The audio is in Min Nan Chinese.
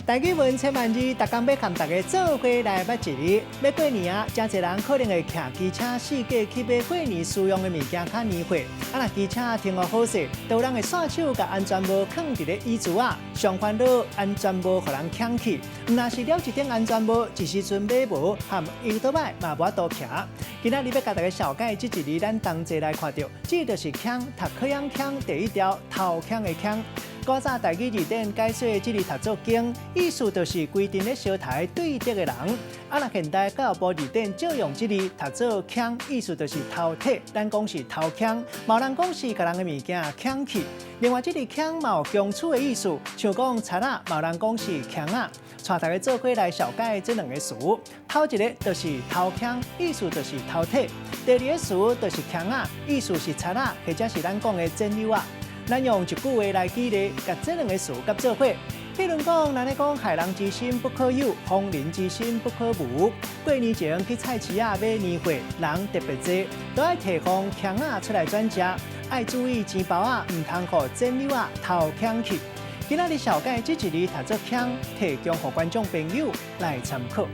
台語文千萬字，逐工欲共大家做伙來捌一字。欲過年啊，誠濟人可能會騎機車四界去買過年需用的物件較年貨。啊，若機車停予好勢，都有人會紲手共安全帽囥佇咧椅子仔，上煩惱安全帽予人搶去。毋若是了一頂安全帽，一時陣買無，和歐多擺嘛無法度騎。今仔日欲共大家紹介這一字，咱同齊來看著，這就是坑，讀考養坑第一條頭坑的坑。古早台語字典解說這字讀做經，意思就是規陣咧相刣對敵的人。啊，若現代教育部字典照用這字讀做坑，意思就是偷提，咱講是偷坑，嘛有人講是共人的物件搶去。另外，這字坑嘛有強取的意思，像講賊仔，嘛有人講是強仔。帶大家做伙來紹介這兩个詞，頭一个就是偷坑，意思就是偷提；第二个詞就是強仔，意思是賊仔，或者是咱講的戰友仔。咱用一句話來舉例，共這兩个詞佮做伙。譬如講，咱咧講害人之心不可有，防人之心不可無。過年前去菜市仔買年貨，人特別濟，都愛提防強仔出來轉食，愛注意錢包仔，毋通予戰友仔偷搶去。今仔日紹介這一字讀做坑，提供予觀眾朋友來參考。